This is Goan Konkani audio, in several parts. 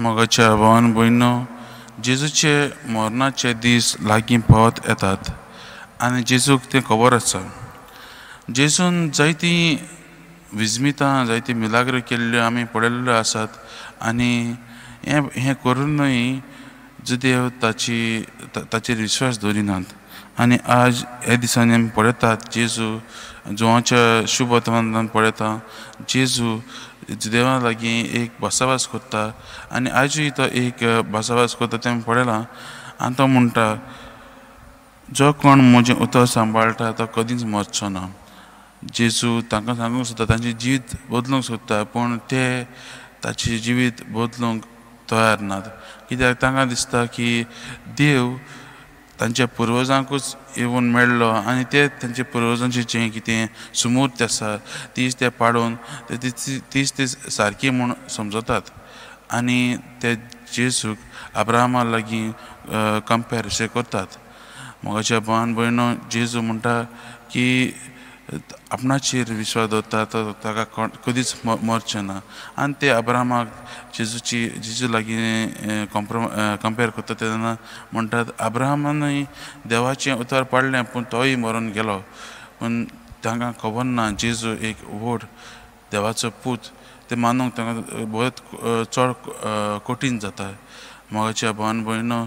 मोगाच्या भावान भयणो, जेजूचे मरणाचे दीस लागीं पावत येतात आनी जेजूक तें खबर आसा. जेजून जायतीं विजमितां, जायतीं मिलाग्र केल्ल्यो आमी पळयल्ल्यो आसात आनी हें हें करुनूय जुदेव ताची ताचेर विश्वास दवरिनात. आनी आज ह्या दिसांनी आमी पळयतात जेजू जुवाच्या शुभ वर्तमानान पळयता जेजू जुदेवा लागीं एक भासाभास करता आनी आजूय तो एक भासाभास करता तें आमी पळयलां. आनी तो म्हणटा, जो कोण म्हजें उतर सांबाळटा तो कदींच मरचो ना. जेजू तांकां सांगूंक सोदता, तांचें जिवीत बदलूंक सोदता, पूण ते ताचें जिवीत बदलूंक तयार नात. कित्याक तांकां दिसता की देव तांच्या पुर्वजांकूच येवन मेळ्ळो आनी ते तांच्या पुर्वजांचें जें कितें सुमूर्त आसा तीच ते पाडून तीच ते सारकी म्हूण समजतात आनी ते जेजूक अब्राहमा लागीं कंपेर अशें करतात. मोगाच्या भावान भयणो, जेजू म्हणटा की आपणाचेर विश्वास दवरता तो ताका कदीच मरचें ना. आनी ते अब्राहमाक जेजूची जेजू लागीं कंपेर करता तेन्ना म्हणटात अब्राहमानूय देवाचें उतर पाडलें पूण तोय मरून गेलो. पूण तांकां खबर ना जेजू एक व्हड देवाचो पूत, तें मानूंक तांकां बहुत चड कठीण जाता. मोगाच्या भावान भयणो,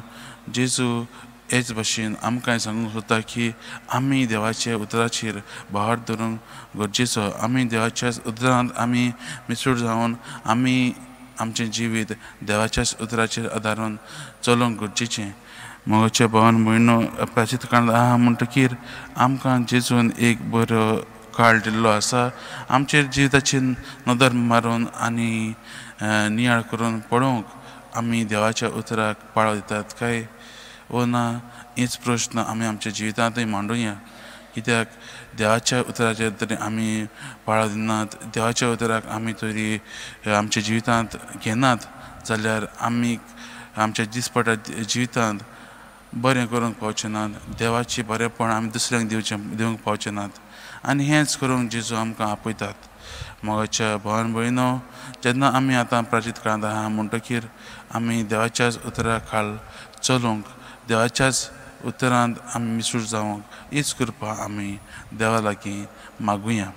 जेजू हेच भशेन आमकां सांगूंक सोदता की आमी देवाच्या उतराचेर भार धरूंक गरजेचो. आमी देवाच्या उतरांत आमी मिसळ जावन आमी आमचें जिवीत देवाच्याच उतराचेर आदारून चलोवंक गरजेचें. मोगाच्या भावान भयणो, प्राचीत काळ आहा म्हणटकीर आमकां जेजून एक बरो काळ दिल्लो आसा आमचेर जिविताचेर नदर मारून आनी नियाळ करून पळोवंक आमी देवाच्या उतराक पाळो दितात काय ओ ना, हेच प्रश्न आमी आमच्या जिवितांतूय मांडुया. कित्याक देवाच्या उतराचेर तरी आमी पाळो दिनात, देवाच्या उतराक आमी तरी आमच्या जिवितांत घेनात जाल्यार आमी आमच्या दिसपट्या जिवितांत बरें करूंक पावचे नात, देवाचें बरेंपण आमी दुसऱ्यांक दिवचें दिवंक पावचे नात. आनी हेंच करूंक जेजू आमकां आपयतात. मोगाच्या भावान भयणो, जेन्ना आमी आतां प्राचीत काळांत आहा म्हणटकीर आमी देवाच्याच उतरा खाल चलूंक, देवाच्याच उतरांत आमी मिसूर जावंक हीच कृपा आमी देवा लागीं मागुया.